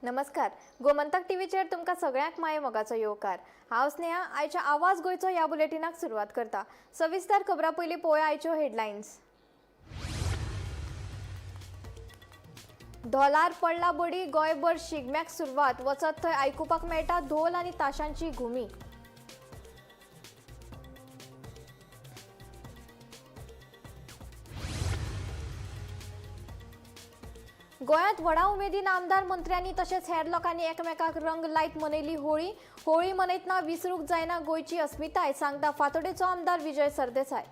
नमस्कार, गोमंतक टीव्हीचेर तुमकां सगळ्यांक माये मोगाचो येवकार. हांव स्नेहा. आयच्या आवाज गोंयचो ह्या बुलेटिनाक सुरवात करता. सविस्तर खबरां पयलीं पळोवया आयच्यो हेडलायन्स. धोलार पडला बडी, गोंयभर शिगम्याक सुरवात. वचत थंय आयकुपाक मेळटा धोल आनी ताशांची घुमी. गोंयांत व्हडा उमेदीन आमदार, मंत्र्यांनी तशेंच हेर लोकांनी एकमेकाक रंग लायत मनयली होळी. होळी मनयतना विसरूंक जायना गोंयची अस्मिताय, सांगता फातोडेचो आमदार विजय सरदेसाय.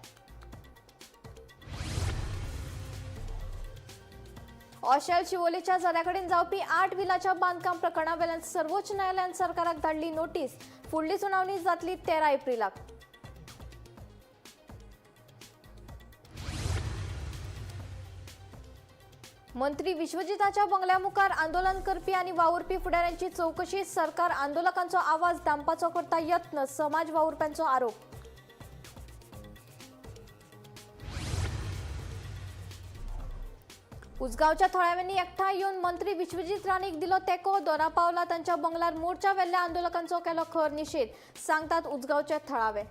ऑशेल शिवोलेच्या झऱ्याकडेन जावपी 8 विलाच्या बांदकाम प्रकरणावेल्यान सर्वोच्च न्यायालयान सरकाराक धाडली नोटीस. फुडली सुनावणी जातली 13 एप्रिलाक. मंत्री विश्वजिताच्या बंगल्या मुखार आंदोलन करपी आनी वावुरपी फुडाऱ्यांची चवकशी. सरकार आंदोलकांचो आवाज दामपाचो करता यत्न, समाज वावुरप्यांचो आरोप. उजगांवच्या थळाव्यांनी एकठांय येवन मंत्री विश्वजीत राणेक दिलो तेंको. दोना पावला तांच्या बंगल्यार मोर्चा व्हेल्ल्या आंदोलकांचो केलो खर निशेध, सांगतात उजगांवचे थळावे.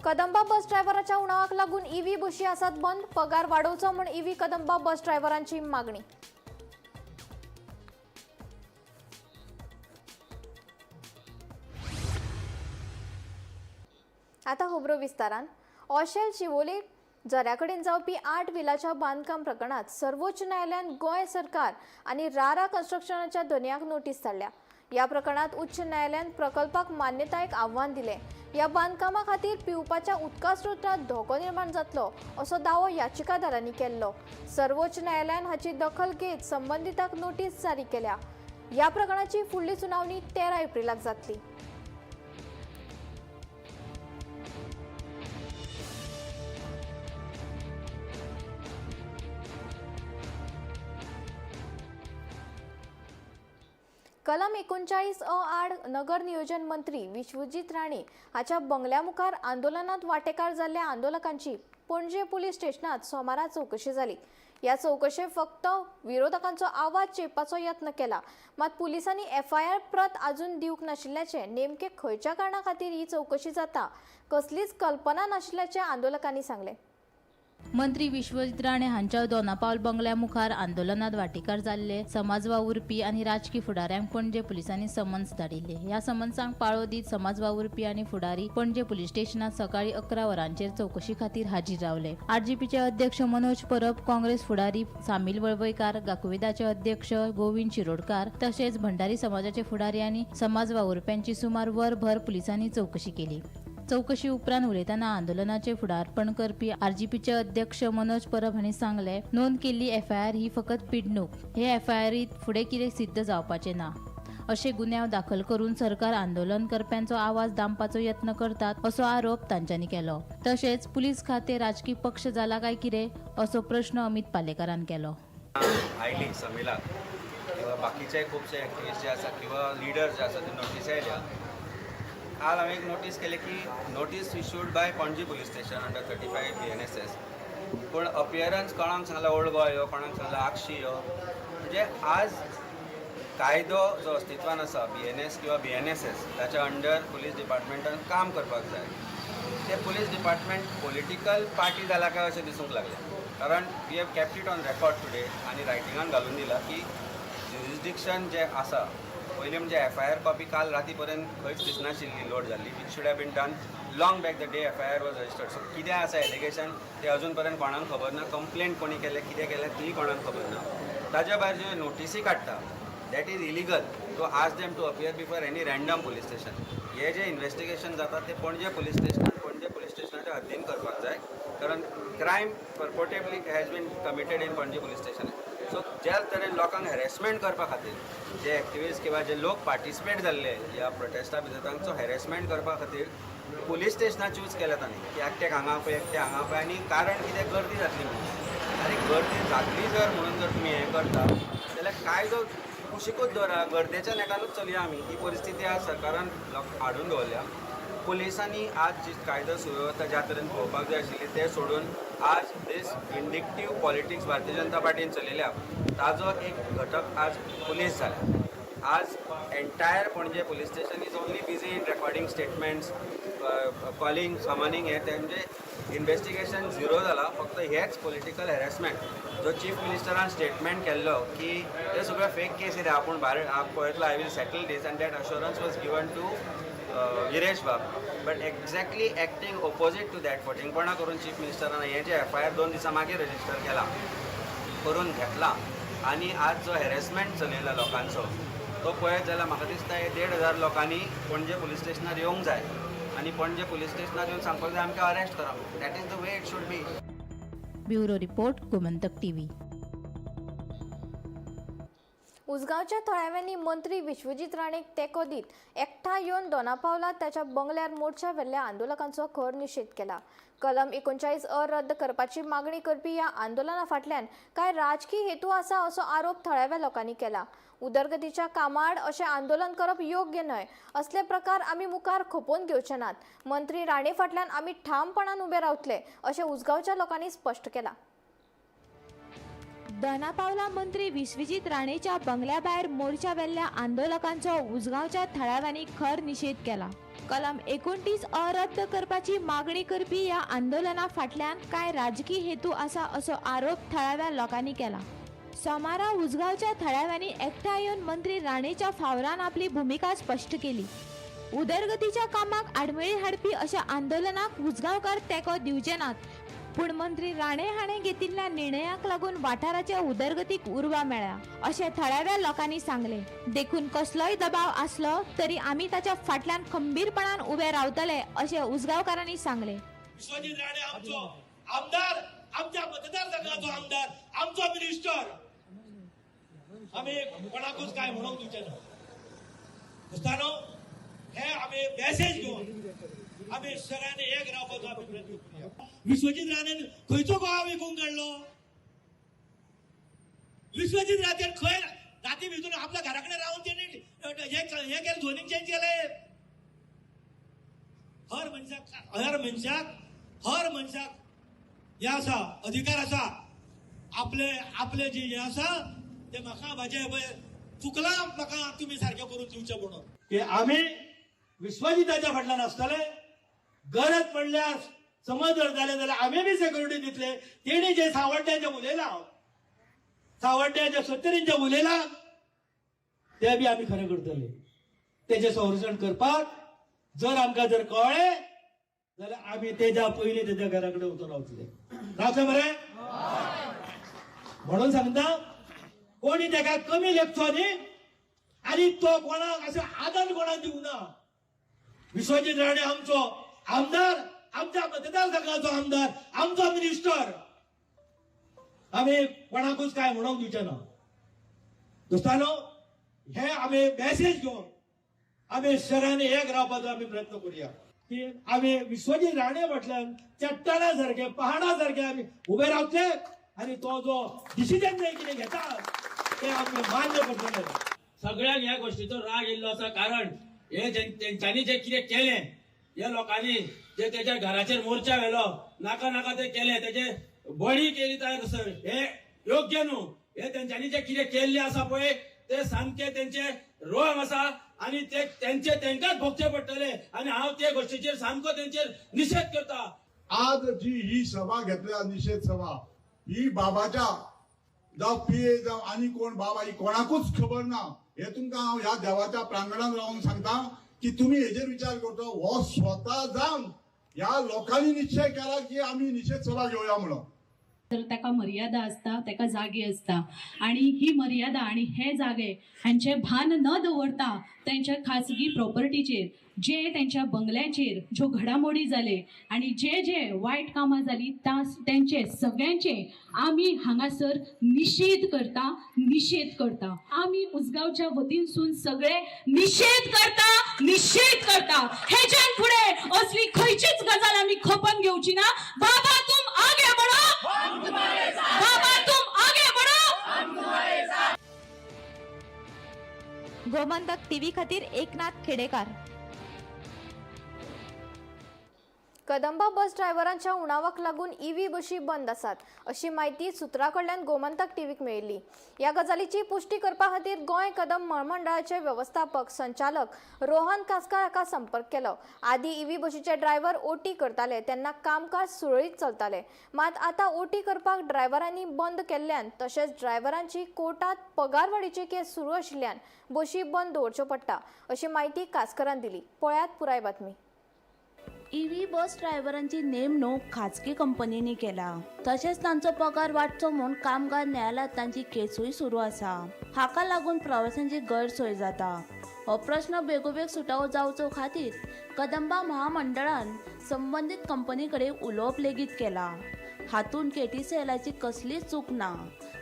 कदंबा बस ड्रायव्हराच्या उणावाक लागून ईव्ही बशी आसात बंद. पगार वाडोवचो म्हूण ईव्ही कदंबा बस ड्रायव्हरांची मागणी. आता खबरो विस्तारान. ऑशेल शिवोले झऱ्याकडेन जावपी 8 विलाच्या बांदकाम प्रकरणात सर्वोच्च न्यायालयान गोंय सरकार आनी रारा कन्स्ट्रक्शनाच्या धनयाक नोटीस धाडल्या. ह्या प्रकरणात उच्च न्यायालयान प्रकल्पाक मान्यतायेक आव्हान दिलें. ह्या बांदकामा खातीर पिवपाच्या उदका स्रोतांत धोको निर्माण जातलो असो दावो याचिकादारांनी केल्लो. सर्वोच्च न्यायालयान हाची दखल घेत संबंदितांक नोटीस जारी केल्या. ह्या प्रकरणाची फुडली सुनावणी 13 एप्रिलाक जातली. कलम 39 अ आड नगर नियोजन मंत्री विश्वजीत राणे हाच्या बंगल्या मुखार आंदोलनात वांटेकार जाल्ल्या आंदोलकांची पणजे पुलीस स्टेशनात सोमारा चवकशी जाली. ह्या चवकशे फक्त विरोधकांचो आवाज चेपपाचो यत्न केला, मात पुलिसांनी एफआयआर प्रत अजून दिवंक नाशिल्ल्याचें, नेमके खंयच्या कारणा खातीर ही चवकशी जाता कसलीच कल्पना नाशिल्ल्याचें आंदोलकांनी सांगलें. मंत्री विश्वजीत राणे हांच्या दोनापावल बंगल्या मुखार आंदोलनात वांटेकार जाल्ले समाज वावुरपी आनी राजकी फुडाऱ्यांक पणजे पुलिसांनी समन्स धाडिल्ले. ह्या समन्सांक पाळो दीत समाज वावुरपी आनी फुडारी पणजे पुलीस स्टेशनात सकाळी 11 वरांचेर चवकशी खातीर हाजीर रावले. आरजीपीचे अध्यक्ष मनोज परब, काँग्रेस फुडारी सामील वळवयकार, गाकुवेदाचे अध्यक्ष गोविंद शिरोडकार तशेंच भंडारी समाजाचे फुडारी आनी समाज वावुरप्यांची सुमार वरभर पुलिसांनी चवकशी केली. चवकशी उपरांत उलयतना आंदोलनाचे फुडारपण करपी आरजीपीचे अध्यक्ष मनोज परब हांणी सांगले, नोंद केल्ली एफआयआर ही फकत पिडणूक. हे एफआयआरीत फुडें कितें सिद्ध जावपाचें ना. अशे गुन्यांव दाखल करून सरकार आंदोलन करप्यांचो आवाज दामपाचो यत्न करतात असो आरोप तांच्यांनी केलो. तशेंच पुलीस खातें राजकी पक्ष जाला काय कितें असो प्रश्न अमित पालेकारान केलो. आयली समिलाक किंवा बाकीचे खुबशे एक्टिविस्ट जे आसा किंवा लिडर्स जे आसा ते नोटीस आयल्या. काल हांवें एक नोटीस केलें की notice issued by Panaji police station under 35 BNSS, पूण अपियरन्स कोणाक सांगला ओल्ड गोवा यो, कोणाक सांगला आगशी यो. म्हणजे आज कायदो जो अस्तित्वान आसा बीएनएस किंवा बीएनएसएस ताच्या अंडर पुलीस डिपार्टमेंटान काम करपाक जाय. ते पुलीस डिपार्टमेंट पॉलिटिकल पार्टी जाला काय अशें दिसूंक लागलें, कारण we have kept it on record today आनी रायटिंगान घालून दिलां की ज्युरिसडिक्शन जें आसा, पयलीं म्हणजे एफआयआर कॉपी काल राती पर्यंत खंयच दिसनाशिल्ली लोड जाल्ली, which should have been done long back the day FIR was registered. So कितें आसा एलिगेशन तें अजून पर्यंत कोणाक खबर ना. कंप्लेंट कोणी केलें, कितें केलें तीय कोणाक खबर ना. ताज्या भायर ज्यो नोटिसी काडटा that is illegal to ask them to appear before any random police station. हे जे इन्वेस्टिगेशन जाता ते पणजे पुलीस स्टेशनान, पणजे पुलीस स्टेशनाच्या हद्दीन करपाक जाय, कारण crime purportedly has been committed in Panaji police station. So ज्या तरेन लोकांक हॅरेसमेंट करपा खातीर जे एक्टिविस्ट किंवा जे लोक पार्टिसिपेट जाल्ले ह्या प्रोटेस्टा भितर तांचो हॅरेसमेंट करपा खातीर पुलीस स्टेशनां चूज केल्या तांणी की एकट्याक हांगा पळय, एकट्याक हांगा पळय, आनी कारण कितें गर्दी जातली म्हणून. आनी गर्दी जातली जर म्हणून जर तुमी हें करता जाल्यार कायदो कुशिकूच दवरा, गर्देच्या नेटानूच चलया आमी. ही परिस्थिती आज सरकारान हाडून दवरल्या. पुलिसांनी आज जी कायदो सुवेवस्था ज्या तरेन पळोवपाक जाय आशिल्ली तें सोडून आज दीस विंडिक्टीव पॉलिटिक्स भारतीय जनता पार्टीन चलयल्या ताजो एक घटक आज पुलीस जाला. आज entire Panaji police station is only busy in recording statements, calling, summoning. हे तेंचे इन्वेस्टिगेशन झिरो जाला. फक्त हेच पॉलिटिकल हॅरेसमेंट. जो चीफ मिनिस्टरान स्टेटमेंट केल्लो की ते सगळे फेक केस रे, आपूण भायर पळयतलो, I will settle this, and that assurance was given to Viresh Bab, but exactly acting opposite to that, फटींगपणां करून चीफ मिनिस्टरान हें जे एफ I R 2 दिसां मागीर रजिस्टर केला, करून घेतला आनी आज जो हॅरेसमेंट चलयला लोकांचो तो पळयत जाल्यार म्हाका दिसता हे 1500 लोकांनी पणजे पुलीस स्टेशनार येवंक जाय आनी पणजे पुलीस स्टेशनार येवन सांगपाक जाय आमकां अरेस्ट करा. That is the way it should be. Bureau report, Gomantak TV. उसगांवच्या थळाव्यांनी मंत्री विश्वजीत राणेक तेंको दीत एकठांय येवन दोनापावला ताच्या बंगल्यार मोर्चा व्हेल्ल्या आंदोलकांचो खर निशेध केला. कलम 39 अ रद्द करपाची मागणी करपी ह्या आंदोलना फाटल्यान कांय राजकी हेतू आसा असो आरोप थळाव्या लोकांनी केला. उदरगतीच्या कामाआड अशें आंदोलन करप योग्य न्हय, असले प्रकार आमी मुखार खपोवन घेवचे नात. मंत्री राणे फाटल्यान आमी ठामपणान उबे रावतले अशें उसगांवच्या लोकांनी स्पश्ट केलां. दोनापावला मंत्री विश्वजीत राणेच्या बंगल्या भायर मोर्चा व्हेल्ल्या आंदोलकांचो उसगांवच्या थळाव्यांनी खर निशेध केला. कलम 29 अ रद्द करपाची मागणी करपी ह्या आंदोलना फाटल्यान कांय राजकी हेतू आसा असो आरोप थळाव्या लोकांनी केला. सोमारा उसगांवच्या थळाव्यांनी एकठांय येवन मंत्री राणेच्या फावरान आपली भुमिका स्पश्ट केली. उदरगतीच्या कामाक आडमेळी हाडपी अशा आंदोलनाक उसगांवकार तेंको दिवचे नात, पूण मंत्री राणे हाणें घेतिल्ल्या निर्णयाक लागून वाठाराच्या उदरगतीक उर्बा मेळ्ळ्या अशें थळाव्या लोकांनी सांगलें. देखून कसलोय दबाव आसलो तरी आमी ताच्या फाटल्यान खंबीरपणान उबे रावतले अशें उसगांवकारांनी सांगलें. विश्वजीत राणे आमचो आमदार, आमच्या मतदारसंघाचो आमदार, आमचो मिनिस्टर, आमी कोणाकूच काय म्हणूंक दिवचे ना. दोस्तानो, हे आमी मेसेज घेवन आमी सगळ्यांनी एक रावपाचो आमी प्रयत्न करुया. विश्वजीत राणेन खंयचो गोवा विकूंक काडलो? विश्वजीत राणेन खंय राती भितर आपल्या घरा कडेन रावन तेणी हे केलें, झोनींग चेंज केलें. हर मनशाक हर मनशाक हर मनशाक हें आसा, अधिकार आसा आपले आपले जे हें आसा ते म्हाका म्हाजें पळय चुकलां, म्हाका तुमी सारकें करून दिवचें म्हणून की आमी विश्वजिताच्या फाटल्यान आसतले. गरज पडल्यार समज जर जालें जाल्यार आमी बी सेक्युरिटी दितले. तेणी जे सावड्ड्याचें उलयलां, सावड्ड्याच्या सत्तरींचें उलयलां, ते बी आमी खरें करतले. तेजें संरक्षण करपाक जर आमकां जर कळ्ळें जाल्यार आमी तेज्या पयलीं तेज्या घरा कडेन वचून रावतले. रावतले मरे? म्हणून सांगता, कोणी तेका कमी लेखचो न्ही आनी तो कोणाक असो आदार कोणाक दिवना. विश्वजीत राणे आमचो आमदार, आमच्या मतदारसंघाचो आमदार, आमचो मिनिस्टर, आमी कोणाकूच काय म्हणूंक दिवचे ना. दोस्तानो, हे आमी मेसेज घेवन आमी सगळ्यांनी एक रावपाचो आमी प्रयत्न करुया की आमी विश्वजीत राणे फाटल्यान चट्टाना सारखे, पहाडा सारखे आमी उबे रावतले आनी तो जो डिसिजन जे कितें घेता ते आमी मान्य करतले. सगळ्यांक ह्या गोष्टीचो राग येयल्लो आसा, कारण हे तेंच्यांनी जे कितें केलें, ह्या लोकांनी जे तेच्या घराचेर मोर्चा व्हेलो, नाका नाका ते केले, तेजे बळी केली तयार, हे योग्य न्हू. हे तेंच्यांनी जे कितें केल्लें आसा पळय ते सामके तेंचे रोंग आसा आनी ते तेंचे तेंकांच भोगचे पडटले आनी हांव ते गोष्टीचेर सामको तेंचेर निशेध करता. आज जी ही सभा घेतल्या, निषेध सभा, ही बाबाच्या जावं पीए जावं आनी कोण बाबा, ही कोणाकूच खबर ना. हे तुमकां हांव ह्या देवाच्या प्रांगणान रावन सांगता की तुमी हेजेर विचार करचो. हो स्वता जावन ह्या लोकांनी निश्चय केला की आमी निषेध सभा घेवया म्हणून. तर ताका मर्यादा आसता, ताका जागे आसता आनी ही मर्यादा आनी हे जागे हांचें भान न दवरता तेंच्या खाजगी प्रॉपर्टीचेर, जे तेंच्या बंगल्याचेर ज्यो घडामोडी जाले आनी जे जे वायट कामां जाली तेंचे सगळ्यांचे आमी हांगासर निशेध करता, निशेध करता. आमी उसगांवच्या वतीनसून सगळे निशेध करता, निशेध करता. हेच्यान फुडें असली खंयचीच गजाल आमी खपन घेवची ना. बाबा तुम आगे बढो, बाबा तुम आगे बढो. गोमंतक टीव्ही खातीर एकनाथ खेडेकार. कदंबा बस ड्रायव्हरांच्या उणावाक लागून ईव्ही बशी बंद आसात अशी म्हायती सुत्रा कडल्यान गोमंतक टीव्हीक मेळिल्ली. ह्या गजालीची पुष्टी करपा खातीर गोंय कदंब म्हामंडळाचे व्यवस्थापक संचालक रोहन कासकार हाका संपर्क केलो. आदी ईव्ही बशीचे ड्रायव्हर ओटी करताले तेन्ना कामकाज सुरळीत चलताले, मात आतां ओटी करपाक ड्रायव्हरांनी बंद केल्ल्यान तशेंच ड्रायव्हरांची कोर्टात पगारवाडीची केस सुरू आशिल्ल्यान बशी बंद दवरच्यो पडटा अशी म्हायती कासकरान दिली. पळयात पुराय बातमी. ईव्ही बस ड्रायव्हरांची नेमणूक खाजगी कंपनींनी केला, तशेंच तांचो पगार वाडचो म्हूण कामगार न्यायालयांत तांची केसूय सुरू आसा. हाका लागून प्रवाशांची गैरसोय जाता. हो प्रश्न बेगोबेग सुटावो जावचो खातीर कदंबा महामंडळान संबंदीत कंपनी कडेन उलोवप लेगीत केला. हातूंत केटीसीएलाची कसलीच चूक ना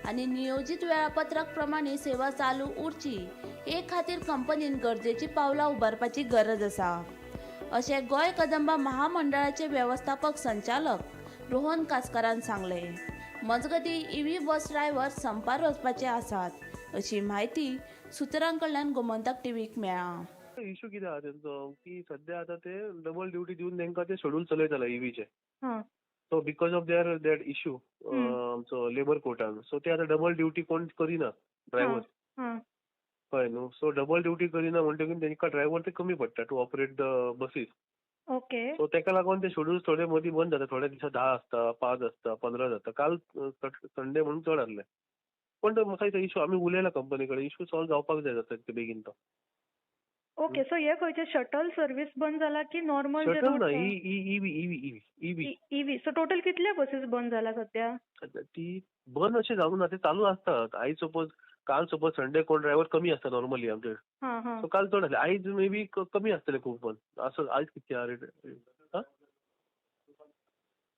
आनी नियोजीत वेळापत्रक प्रमाणे सेवा चालू उरची हे खातीर कंपनीन गरजेची पावलां उबारपाची गरज आसा, अशें गोंय कदंबा महामंडळाचे व्यवस्थापक संचालक रोहन कासकारान सांगलें. मजगतीं ईव्ही बस ड्रायव्हर संपार वचपाचे आसात अशी म्हायती सुत्रां कडल्यान गोमंतक टीव्हीक मेळ्ळा. इशू कितें आहा तेंचो की सद्या आतां ते डबल ड्युटी दिवन तेंकां ते शेड्यूल चलयताले ईव्हीचे. So because of their that issue आमचो लेबर कोर्टान, सो ते आतां डबल ड्युटी कोण करिना ड्रायव्हर, कळ्ळें न्हू. सो डबल ड्युटी करिना म्हणटकीर तेंकां ड्रायव्हर ते कमी पडटा to operate the buses. Okay, so तेका लागून ते शेड्यूल थोडे मदीं बंद जाता. थोड्या दिसा 10 आसता, 5 आसता, 15 जाता. काल संडे म्हणून चड आसले, पण तो म्हाका दिसता इशू आमी उलयला कंपनी कडेन, इशू सॉल्व जावपाक जाय जाता तितके बेगीन तो. ओके, सो हे खंयचे शटल सर्वीस बंद जाला की नॉर्मल जे शटल ना, EV EV EV. So total कितले बसीस बंद जाला सध्या? ती बंद अशें जावंक ना, ते चालू आसतात. आयज सपोज काल सपोज संडे कोण ड्रायव्हर कमी आसता नॉर्मली आमचे, सो काल चड आसले. आयज मे बी कमी आसतले खूब, पण असो आयज कितके आहा रेट?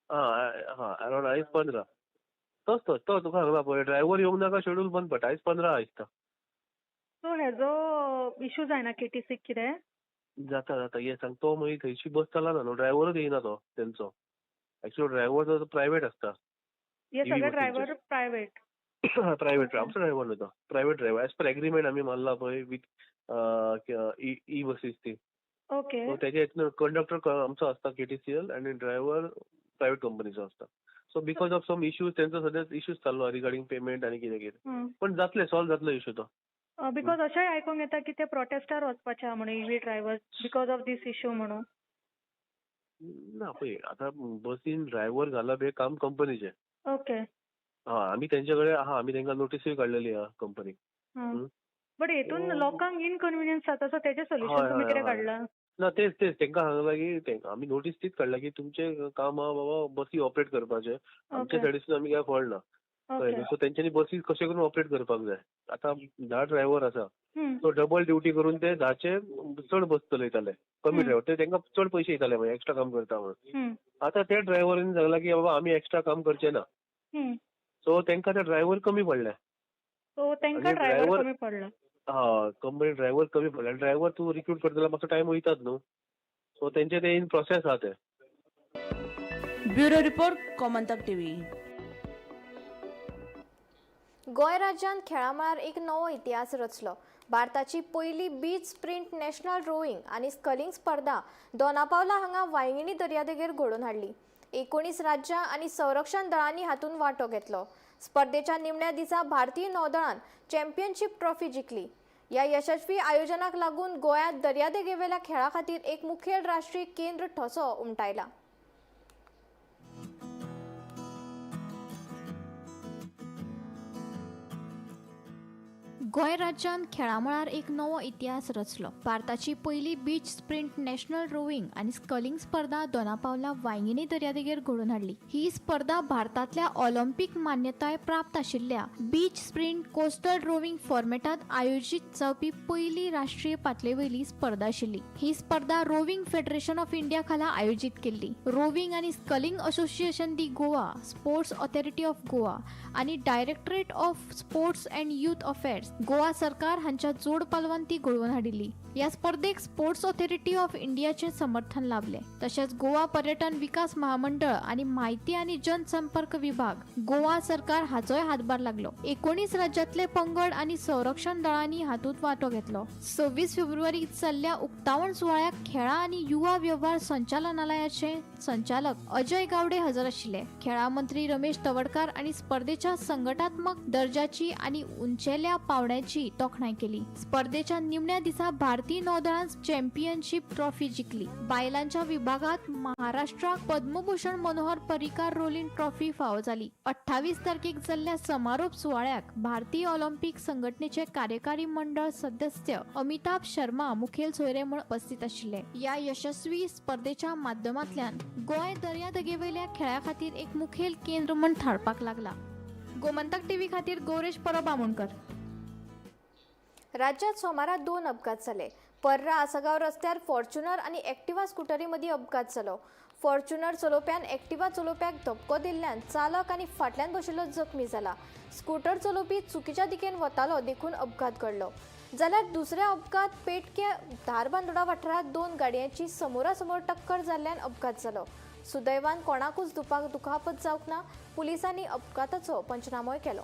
हां अरावंड आयज 15. तोच तो तो तुका सांगला पळय, ड्रायव्हर येवंक नाका शेड्यूल बंद पडटा. आयज 15 दिसता. सो हेजो इशू जायना केटीसीक कितें जाता जाता ये सांग तो मागीर थंयची बस चलना न्हू, ड्रायव्हरूच येयना तो तेंचो. एक्चुअली ड्रायव्हर तो प्रायवेट आसता, हे सगळे ड्रायव्हर प्रायवेट प्रायवेट आमचो ड्रायव्हर न्हू तो, private driver as per agreement आमी मारला पळय विथ ई बसीस ती. ओके, सो तेजे हितून कंडक्टर आमचो आसता केटीसीएल आनी ड्रायव्हर प्रायवेट कंपनीचो आसता. So because of some issues तेंचो सद्या इश्यूज चाललो रिगार्डिंग पेमेंट आनी कितें कितें, पण जातले सॉल्व जातलो इशू तो. Because अशेंय आयकूंक येता की ते प्रोटेस्टार वचपाचे आहा म्हणून EV driver because of this issue म्हणून. ना पळय आतां बसीन ड्रायव्हर घालप हें काम कंपनीचें. ओके, हां आमी तेंचे कडेन आहा, आमी तेंकां नोटीसूय काडलेली आहा कंपनीक. बट हेतून लोकांक इनकन्विनियन्स जाता, सो तेजें सोल्युशन तुमी कितें काडलां? ना तेच तेच तेंकां सांगलां की आमी नोटीस तीच काडला की तुमचें काम आहा बाबा बसी ऑपरेट करपाचें, आमच्या सायडीसून आमी काय फॉल्ट ना. सो तेंच्यांनी बसी कशें करून ऑपरेट करपाक जाय. आतां 10 ड्रायव्हर आसा, सो डबल ड्युटी करून ते 10चे चड बस चलयताले, कमी ड्रायव्हर ते तेंकां चड पयशे येताले मागीर एक्स्ट्रा काम करता म्हणून. आतां ते ड्रायव्हरांनी सांगलां की बाबा आमी एक्स्ट्रा काम करचे ना, सो तेंकां ते ड्रायव्हर कमी पडले. सो तेंकां ड्रायव्हर कमी पडला. हय, कंपनी ड्रायव्हर कमी पडले आनी ड्रायव्हर तूं रिक्रूट करता जाल्यार मातसो टायम वयतात न्हू, सो तेंचे ते इन प्रोसेस आहा ते. Bureau report, Gomantak TV. Goa राज्यान खेळा मळार एक नवो इतिहास रचलो. भारताची पयली बीच स्प्रिंट नॅशनल रोईंग आनी स्कलिंग स्पर्धा दोनापावला हांगा वांयगिणी दर्यादेगेर घडोवन हाडली. 19 राज्यां आनी संरक्षण दळांनी हातूंत वांटो घेतलो. स्पर्धेच्या निमण्या दिसा भारतीय नौदळान चॅम्पियनशीप ट्रॉफी जिखली. ह्या यशस्वी आयोजनाक लागून गोंयांत दर्यादेगेवेल्या खेळा खातीर एक मुखेल राष्ट्रीय केंद्र ठसो उमटायला. गोंय राज्यान खेळा मळार एक नवो इतिहास रचलो. भारताची पयली बीच स्प्रिंट नॅशनल रोईंग आनी स्कलिंग स्पर्धा दोनापावला वांयगिणी दर्यादेगेर घडोवन हाडली. ही स्पर्धा भारतांतल्या ऑलिम्पिक मान्यताय प्राप्त आशिल्ल्या बीच स्प्रिंट कोस्टल रोईंग फॉर्मेटांत आयोजीत जावपी पयली राष्ट्रीय पातळेवयली स्पर्धा आशिल्ली. ही स्पर्धा रोविंग फेडरेशन ऑफ इंडिया खाला आयोजीत केल्ली. रोविंग आनी sculling association de Goa, sports authority of Goa आनी directorate of sports and youth affairs Goa सरकार हांच्या जोड पालवान ती घडोवन हाडिल्ली. ह्या स्पर्धेक स्पोर्ट्स ऑथॉरिटी ऑफ इंडियाचें समर्थन लाभलें. तशेंच गोवा पर्यटन विकास महामंडळ आनी म्हायती आनी जनसंपर्क विभाग गोवा सरकार हाचोय हातभार लागलो. 19 राज्यांतले पंगड आनी संरक्षण दळांनी हातूंत वांटो घेतलो. 26 फेब्रुवारीक जाल्ल्या उक्तावण सुवाळ्याक खेळां आनी युवा वेव्हार संचालनालयाचे संचालक अजय गावडे हजर आशिल्ले. खेळां मंत्री रमेश तवडकार आनी स्पर्धेच्या संघटनात्मक दर्जाची आनी उंचेल्या पावंड्याची तोखणाय केली. स्पर्धेच्या निमण्या दिसा भारतीय नौदळान चॅम्पियनशीप ट्रॉफी जिखली. बायलांच्या विभागात महाराष्ट्राक पद्मभूषण मनोहर पर्रीकार रोलिंग ट्रॉफी फावो जाली. 28 तारखेक जाल्ल्या समारोप सुवाळ्याक भारतीय ऑलिम्पिक संघटनेचे कार्यकारी मंडळ सदस्य अमिताभ शर्मा मुखेल सोयरे म्हूण उपस्थित आशिल्ले. ह्या यशस्वी स्पर्धेच्या माध्यमांतल्यान गोंय दर्यादेगेवयल्या खेळा खातीर एक मुखेल केंद्र म्हूण थारपाक लागला. गोमंतक टीव्ही खातीर गौरेश परब आमोणकर. राज्यात सोमारा 2 अपघात जाले. पर्रा आसगांव रस्त्यार फॉर्च्युनर आनी एक्टिवा स्कुटरी मदीं अपघात जालो. फॉर्च्युनर चलोवप्यान एक्टिवा चलोवप्याक धपको दिल्ल्यान चालक आनी फाटल्यान बशिल्लो जखमी जाला. स्कुटर चलोवपी चुकीच्या दिकेन वतालो देखून अपघात घडलो. जाल्यार दुसऱ्या अपघात पेटके धारबांदोडा वाठारांत 2 गाडयांची समोरासमोर टक्कर जाल्ल्यान अपघात जालो. सुदैवान कोणाकूच दुखापत जावंक ना. पुलिसांनी अपघाताचो पंचनामोय केलो.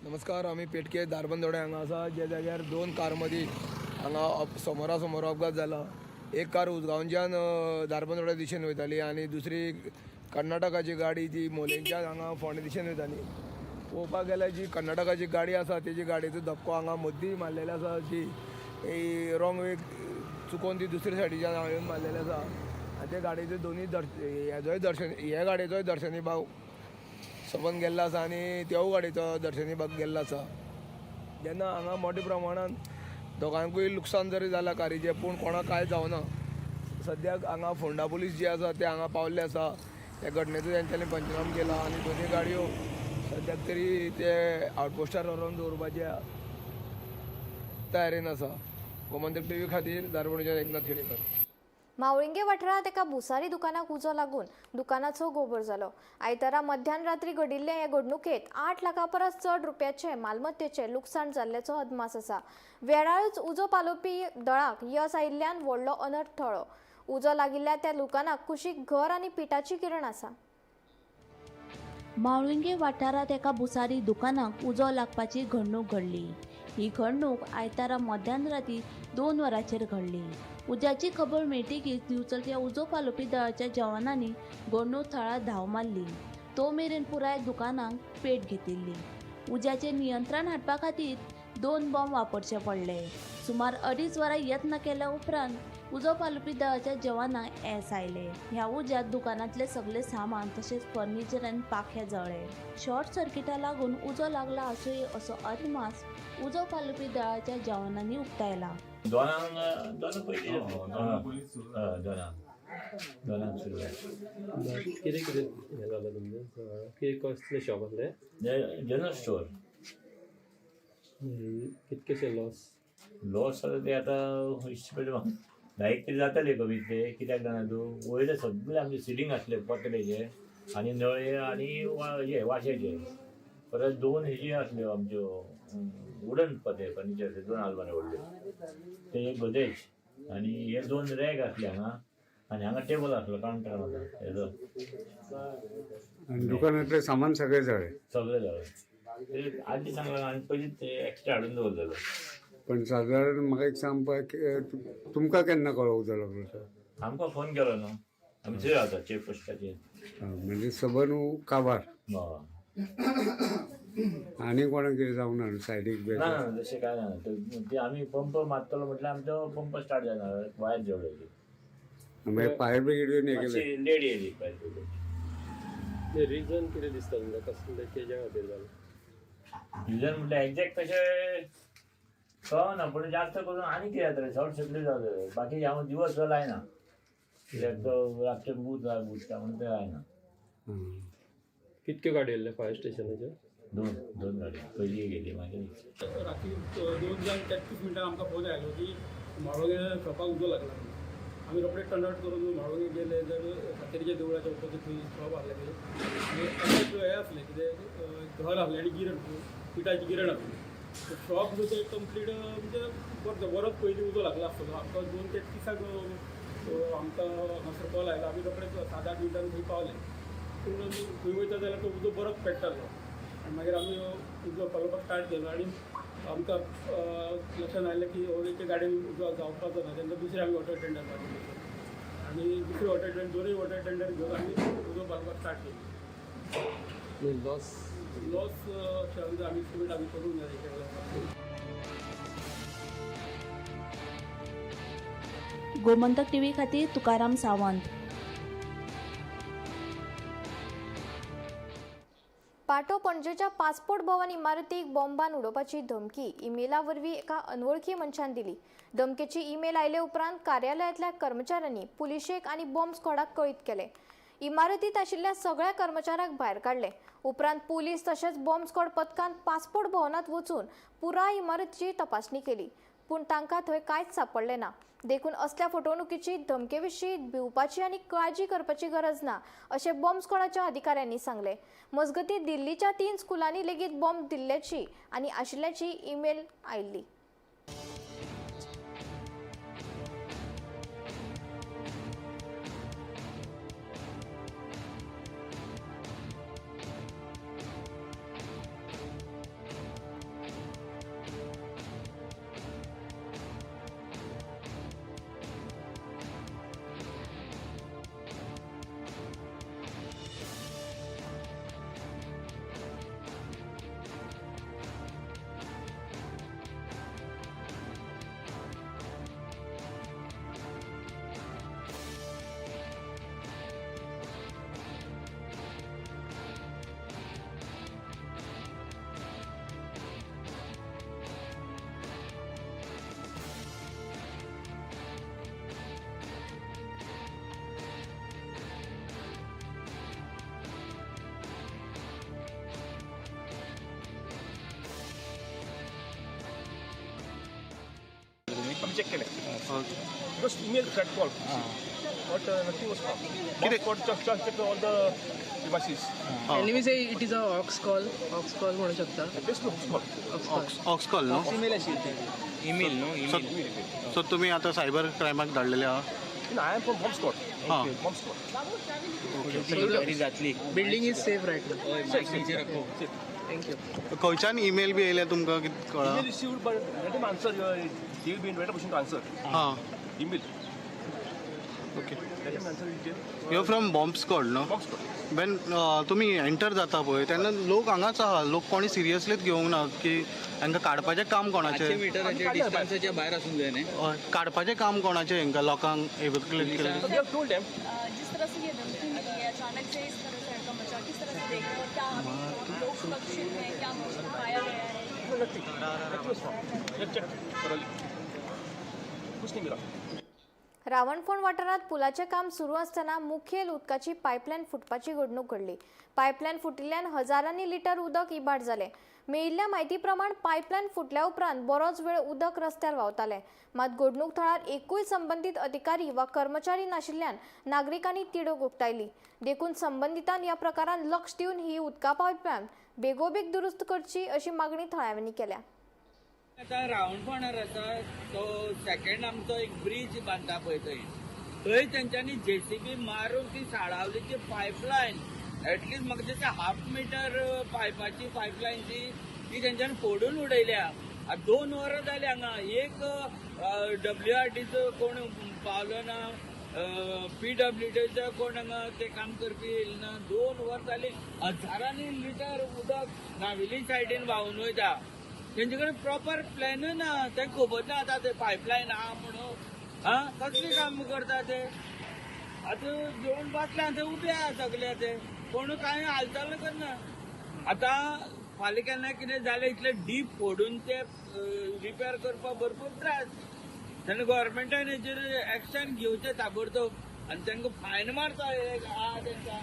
नमस्कार, आमी पेटके धारबांदोड्या हांगा आसा, ज्या जाग्यार 2 कार मदीं हांगा समोरासमोर अपघात जाला. एक कार उजगांवच्यान धारबांदोड्या दिशेन वयताली आनी दुसरी कर्नाटकाची गाडी ती मोलेंच्यान हांगा फोंडे दिशेन वयताली. पळोवपाक गेल्यार जी कर्नाटकाची गाडी आसा तेजी गाडयेचो धपको हांगा मदीं मारलेलो आसा. जी रॉंग वे चुकोवन ती दुसरे सायडीच्यान हांगा येवन मारलेली आसा आनी ते गाडयेचो दोनूय हेजोय दर्शन हे गाडयेचोय दर्शनी भाग सबंद गेल्लो आसा आनी तेवूय गाडयेचो दर्शनी भाग गेल्लो आसा. जेन्ना हांगा मोठ्या प्रमाणान दोगांकूय लुकसाण जरी जालां कारीचें, पूण कोणाक कांय जावना. सद्याक हांगा फोंडा पुलीस जे आसा ते हांगा पावल्ले आसा. त्या घटनेचो तेंच्यांनी पंचनाम केला आनी दोनूय गाडयो सद्याक तरी ते आवटपोस्टार व्हरोन दवरपाच्या तयारेन आसा. गोमंतक टीव्ही खातीर धारबांदोडेच्यान एकनाथ खेडेकर. मावळिंगे वाठारांत एका भुसारी दुकानाक उजो लागून दुकानाचो गोबर जालो. आयतारा मध्यान रात्री घडिल्ले हे घडणुकेंत 8 लाखां परस चड रुपयाचे मालमत्तेचें लुकसाण जाल्ल्याचो अदमास आसा. वेळारूच उजो पालोवपी दळाक येस आयिल्ल्यान व्हडलो अनर्थ टळ्ळो. उजो लागिल्ल्या त्या दुकानाक कुशीक घर आनी पिठाची किरण आसा. मावळिंगे वाठारांत एका भुसारी दुकानाक उजो लागपाची घडणूक घडली. ही घडणूक आयतारा मध्यान राती 2 वरांचेर घडली. उज्याची खबर मेळटकीच दिवचलच्या उजो पालोवपी दळाच्या जवानांनी घडणूक थळार धांव मारली. तो मेरेन पुराय दुकानाक पेट घेतिल्ली. उज्याचेर नियंत्रण हाडपा खातीर 2 बॉम्ब वापरचे पडले. सुमार 2.5 वरां यत्न केल्या उपरांत उजो पालोवपी दळाच्या जवानांक येस आयलें. ह्या उज्यांत दुकानांतलें सगळें सामान तशेंच फर्निचर आनी पाखे जळ्ळे. शॉर्ट सर्किटाक लागून उजो लागला आसुये असो अदमास उजो पालोवपी दळाच्या जवानांनी उक्तायला. दोनांक पयलीं दोनांक सुरू जालें. कितें कितें हें जालें तुमचें? कितें कसलें शॉप आसलें? General store. कितकेशे लॉस? लॉस जाता ते आतां इस्टिमेट लायक तरी जाताले कमी ते, कित्याक जाणा तूं, वयले सगळे आमचे सिलींग आसले पत्र्याचे आनी नळे आनी हे वाशेचे. परत 2 हेजी आसल्यो आमच्यो वुडन पत्रे फर्निचर, 2 आलमारी व्हडल्यो, ते एक गोदरेज आनी हे 2 रॅक आसले हांगा आनी हांगा टेबल आसलो कावंटर आसलो हेजो. आनी दुकानांतलें सामान सगळें जळ्ळें? सगळें जळ्ळें. आदीं सांगलां आनी पयलींच ते एक्स्ट्रा हाडून दवरलेलो. पण सादारण म्हाका एक सांग पळय, तुमकां केन्ना कळ्ळो उजो लागलो तो? आमकां फोन केलो न्हू, आमी थंय रावता चेक पोस्टाचेर. म्हणजे सबंद काबार. आनी कोणाक कितें जावंक ना सायडीक? ना ना, तशें कांय ना. ते आमी पंप मारतलो म्हटल्यार आमचो पंप स्टार्ट जायना, वायर जळ्ळी. मागीर फायर ब्रिगेड येवन हें केलें? लेट येयली फायर ब्रिगेड. रिजन कितें दिसता तुमकां कसलें केज्या खातीर जालें? रिजन म्हटल्यार एक्झॅक्ट तशें कळना, पूण जास्त करून आनी कितें जातलें, शॉर्ट सर्कीट जातलें. बाकी हांव दिवस लायना. कित्याक तो रातचे भूत बुडटा म्हणून ते जायना. कितक्यो गाडयो येयल्ले फायर स्टेशनाचेर? दोन गाडयो, पयली गेली मागीर. राती 2:33 मिनटां आमकां फोन आयलो की म्हाळोंगे शॉपाक उजो लागला. आमी रोखडे टर्न आउट करून म्हाळोंगे गेले जाल्यार सातेरीच्या देवळाच्या ऑपोजीट थंय शॉप आहलें आनी हें आसलें कितें घर आहलें आनी गिरण पिठाची गिरण आसली. शॉप जो ते कंप्लीट म्हणजे बरोच पयलीं उजो लागला आसतलो. आमकां 2:33 आमकां हांगासर कॉल आयलो. आमी रोखडे 7-8 मिनटान थंय पावले. पूण थंय वयता जाल्यार तो उजो बरोच पेट्टालो आनी मागीर आमी उजो पालोवपाक स्टार्ट केलो आनी आमकां लक्षांत आयलें की हो एके गाडयेन उजो जावपाचो ना. तेन्ना दुसरें आमी वॉटर टेंडर मारले आनी दुसरे वॉटर टेंडर, दोनूय वॉटर टेंडर घेवन आमी उजो पालोवपाक स्टार्ट केली. लॉस अशें आमी एस्टिमेट आमी करूंक ना. गोमंतक टीव्ही खातीर तुकाराम सावंत. पाटो पणजेच्या पासपोर्ट भवन इमारतीक बॉम्बान उडोवपाची धमकी इमेला वरवीं एका अनवळखी मनशान दिली. धमकेची ईमेल आयले उपरांत कार्यालयांतल्या कर्मचाऱ्यांनी पुलिशेक आनी बॉम्ब स्क्वॉडाक कळीत केले. इमारतींत आशिल्ल्या सगळ्या कर्मचाऱ्यांक भायर काडले. उपरांत पुलीस तशेंच बॉम्ब स्क्वॉड पथकान पासपोर्ट भवनांत वचून पुराय इमारतीची तपासणी केली, पूण तांकां थंय कांयच सापडलें ना. देखून असल्या फटवणुकीची धमके विशीं भिवपाची आनी काळजी करपाची गरज ना अशें बॉम्ब स्क्वॉडाच्या अधिकाऱ्यांनी सांगलें. मजगतीं दिल्लीच्या 3 स्कुलांनी लेगीत बॉम्ब दिल्ल्याची आनी आशिल्ल्याची ईमेल आयिल्ली. चेक केले. Just email threat call. But nothing was found. Bomb squad just check all the devices. Anyway, say it is a ox call. Ox call म्हणू शकता. This no ox call. Ox call no? Email आशिल्ली ती. Email no? Email. So तुम्ही आता cyber क्रायमाक धाडलेले आहा? No, I am from bomb squad. Okay. Bomb squad. Okay. Building is safe right now. Safe, safe. Thank you. खंयच्यान email बी येयल्या तुमकां कितें कळ्ळां? Email received, but let him answer. He will be in better position to answer. हां. Email. Okay. Let him answer. You are from bomb squad न्हू? Bomb squad. When तुमी enter जाता पळय तेन्ना लोक हांगाच आहा, लोक कोणी सिरियसलीच घेवंक ना की हांकां काडपाचें काम कोणाचें? 500 मिटराच्या डिस्टन्साच्या भायर आसूंक जाय न्ही? हय, काडपाचें काम कोणाचें हांकां लोकांक एव्हॅक्युएट केलें? We have told them. जिस तरह से ये धमकी मिली है, अचानक से इस तरह से हड़कंप मचा, किस तरह से देख रहे हो? क्या अभी लोग सुरक्षित हैं? क्या मुश्किल पाया गया है? कुछ नहीं मिला. रावणफोंड वाठारांत पुलाचें काम सुरू आसतना मुखेल उदकाची पायपलायन फुटपाची घडणूक घडली. पायपलायन फुटिल्ल्यान हजारांनी लिटर उदक इबाड जालें. मेळिल्ल्या म्हायती प्रमाण पायपलायन फुटल्या उपरांत बरोच वेळ उदक रस्त्यार व्हांवतालें. मात घडणूक थळार एकूय संबंदीत अधिकारी वा कर्मचारी नाशिल्ल्यान नागरिकांनी तिडक उक्तायली. देखून संबंदितान ह्या प्रकारान लक्ष दिवन ही उदका पायपलायन बेगोबेग दुरुस्त करची अशी मागणी थळाव्यांनी केल्या. आतां रावणफोंडार आसा तो सेकंड आमचो एक ब्रीज बांदता पळय थंय, थंय तेंच्यांनी जेसीबी मारून ती साळावलीची पायपलायन एटलिस्ट म्हाका दिसता हाफ मिटर पायपाची पायपलायन ती तेंच्यांनी फोडून उडयल्या. आतां 2 वरां जालीं हांगा, एक डब्ल्यूआरटीचो कोण पावलो ना, पीडब्ल्यूडीचो कोण हांगा ते काम करपी येयले ना. 2 वरां जालीं, हजारांनी लिटर उदक नावेली सायडीन व्हांवून वयता. तेंचे कडेन प्रॉपर प्लॅनूय ना, तें खबर ना आतां ते पायपलायन आहा म्हणून. आं, कसलें काम करता ते? आतां जेवण बसल्या ते उबे आहा सगळे, ते कोण कांय हालचाल करना. आतां फाल्यां केन्ना कितें जालें इतलें डीप फोडून ते रिपेर करपाक भरपूर त्रास. तेन्ना गोवोरमेंटान हेजेर एक्शन घेवचें ताबडतोब. आनी तांकां फायन मारता एक आहा तेंकां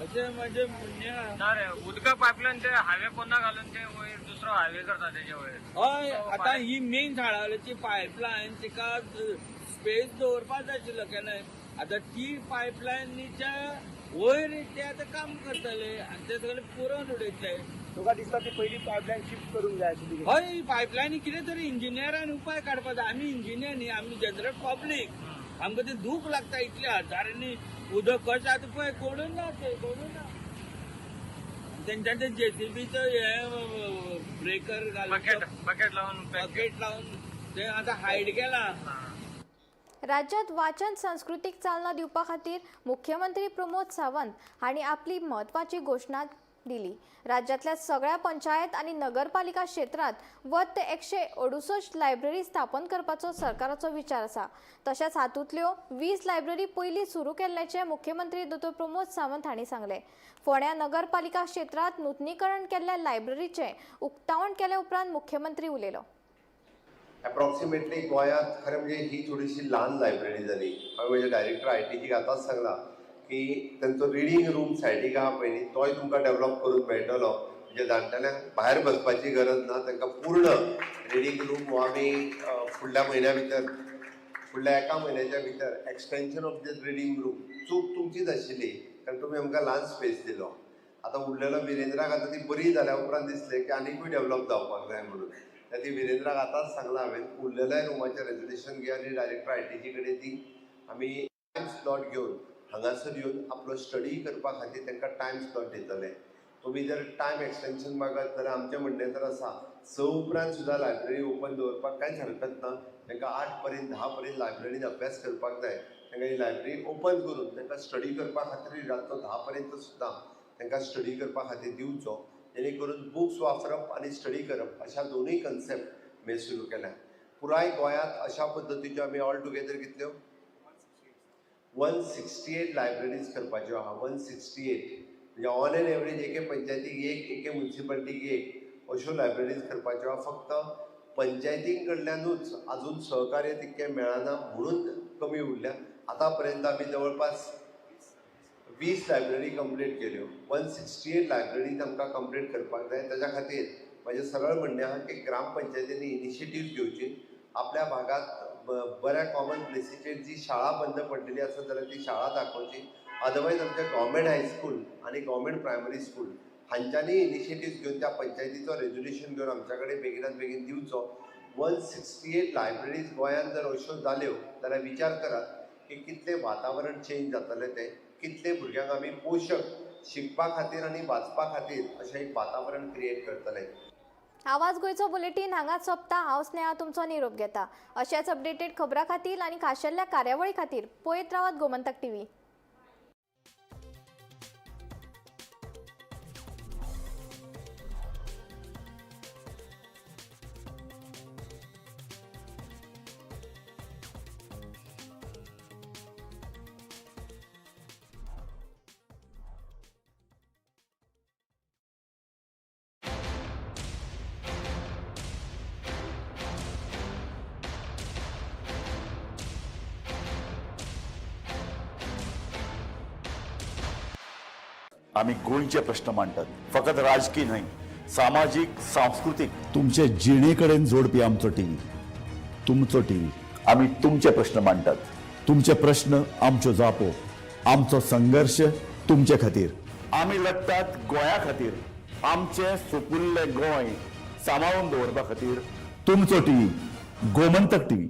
अशें म्हणजे म्हणणें. ना रे, उदका पायपलायन ते हायवे पोंदा घालून ते वयर दुसरो हायवे करता तेजे वयर. हय, आतां ही मेन साळावलेची पायपलायन तिका स्पेस दवरपा जाय आशिल्लो केन्नाय. आतां ती पायपलायनीच्या वयर ते आतां काम करतले आनी ते सगळे पुरोवन उडयतले. तुका दिसता ती पयली पायपलायन शिफ्ट करूंक जाय आशिल्ली? हय, पायपलायनी कितें तरी इंजिनियरान उपाय काडपा जाय. आमी इंजिनियर न्ही, आमी जनरल पब्लीक, आमकां ते दूख लागता. इतले हजारांनी उदक कशें आतां पळय कोणून ना, ते कोणून ना. तेंच्यान ते जेसीबीचो हे ब्रेकर घालून बकेट लावन बकेट लावन ते आतां हायड केला. राज्यात वाचन संस्कृतीक चालना दिवपा खातीर मुख्यमंत्री प्रमोद सावंत हांणी आपली म्हत्वाची घोशणा दिली. राज्यातल्या सगळ्या पंचायत आनी नगरपालिका क्षेत्रात वट्ट 168 लायब्ररी स्थापन करपाचो सरकाराचो विचार आसा. तशेंच हातूंतल्यो 20 लायब्ररी पयलीं सुरू केल्ल्याचें मुख्यमंत्री दोतोर प्रमोद सावंत हांणी सांगलें. फोंड्या नगरपालिका क्षेत्रांत नुतनीकरण केल्ल्या लायब्ररीचें उक्तावण केले उपरांत मुख्यमंत्री उलयलो. अप्रॉक्सिमेटली गोंयांत खरें म्हणजे ही थोडीशी ल्हान लायब्ररी जाली. हांवें म्हज्या डायरेक्टर आय टीक आतांच सांगलां की तेंचो रिडींग रूम सायडीक आहा पळय न्ही, तोय तुमकां डेवलप करून मेळटलो. म्हणजे जाणटेल्यांक भायर बसपाची गरज ना, तांकां पूर्ण रिडींग रूम हो आमी फुडल्या म्हयन्या भितर, फुडल्या एका म्हयन्याच्या भितर extension of this reading room. चूक तुमचीच आशिल्ली, कारण तुमी आमकां ल्हान स्पेस दिलो. आतां उरलेलो विरेंद्राक आतां ती बरी जाल्या उपरांत दिसलें की आनीकूय डेवलप जावपाक जाय म्हणून. त्या ती विरेंद्राक आतांच सांगलां हांवें, उरलेल्या रुमाचें रेजोल्युशन घे आनी डायरेक्टर आय टीची कडेन दी. आमी टायम स्लॉट घेवन हांगासर येवन आपलो स्टडी करपा खातीर तांकां टायम स्लॉट दितले. तुमी जर टायम एक्सटेन्शन मागत जाल्यार आमचें म्हणणें तर आसा, 6 उपरांत सुद्दां लायब्ररी ओपन दवरपाक कांयच हरकत ना. तांकां 8 पर्यंत, 10 पर्यंत लायब्ररीन अभ्यास करपाक जाय. तांकां ही लायब्ररी ओपन करून तांकां स्टडी करपा खातीर रातचो 10 पर्यंत सुद्दां तांकां स्टडी करपा खातीर दिवचो, जेणे करून बुक्स वापरप आनी स्टडी करप अशा दोनूय कन्सेप्ट आमी सुरू केल्या. पुराय गोंयांत अशा पद्दतीच्यो आमी ऑल टुगेदर कितल्यो 168 लायब्ररीज करपाच्यो आहा. 168 म्हणजे ऑन एन एवरेज एके पंचायतीक एक, एके मुन्सिपालिटीक एक अश्यो लायब्ररीज करपाच्यो आहा. फक्त पंचायतीं कडल्यानूच अजून सहकार्य तितकें मेळना म्हणून कमी उरल्या. आतां पर्यंत आमी जवळपास 20 लायब्ररी कंप्लीट केल्यो. 168 लायब्ररीज आमकां कंप्लीट करपाक जाय. ताच्या खातीर म्हाजें सरळ म्हणणें आहा की ग्रामपंचायतींनी इनिशिएटीव घेवची. आपल्या भागांत बऱ्या कॉमन प्लेसीचेर जी शाळा बंद पडलेली आसा जाल्यार ती शाळा दाखोवची. अदरवायज आमच्या गव्हर्मेंट हायस्कूल आनी गव्हर्मेंट प्रायमरी स्कूल हांच्यांनी इनिशिएटीव घेवन त्या पंचायतीचो रेजोल्युशन घेवन आमच्या कडेन बेगिनात बेगीन दिवचो. 168 लायब्ररीज गोंयांत जर अश्यो जाल्यो जाल्यार विचार करात की कितलें वातावरण चेंज जातलें तें, कितले भुरग्यांक आमी पोशक शिकपा खातीर आनी वाचपा खातीर अशें एक वातावरण क्रिएट करतले. आवाज गोंयचो बुलेटीन हांगाच सोंपता. हांव स्नेहा तुमचो निरोप घेता. अशेच अपडेटेड खबरां खातीर आनी खाशेल्ल्या कार्यावळी खातीर पळयत रावात गोमंतक टीव्ही. आमी गोंयचे प्रश्न मांडटात, फकत राजकी न्हय, सामाजीक, सांस्कृतीक. तुमचे जिणे कडेन जोडपी आमचो टीव्ही, तुमचो टीव्ही. आमी तुमचे प्रश्न मांडटात. तुमचे प्रश्न, आमच्यो जापो, आमचो संघर्श तुमचे खातीर. आमी लढटात गोंया खातीर, आमचें सुपुल्लें गोंय सांबाळून दवरपा खातीर. तुमचो टीव्ही, गोमंतक टीव्ही.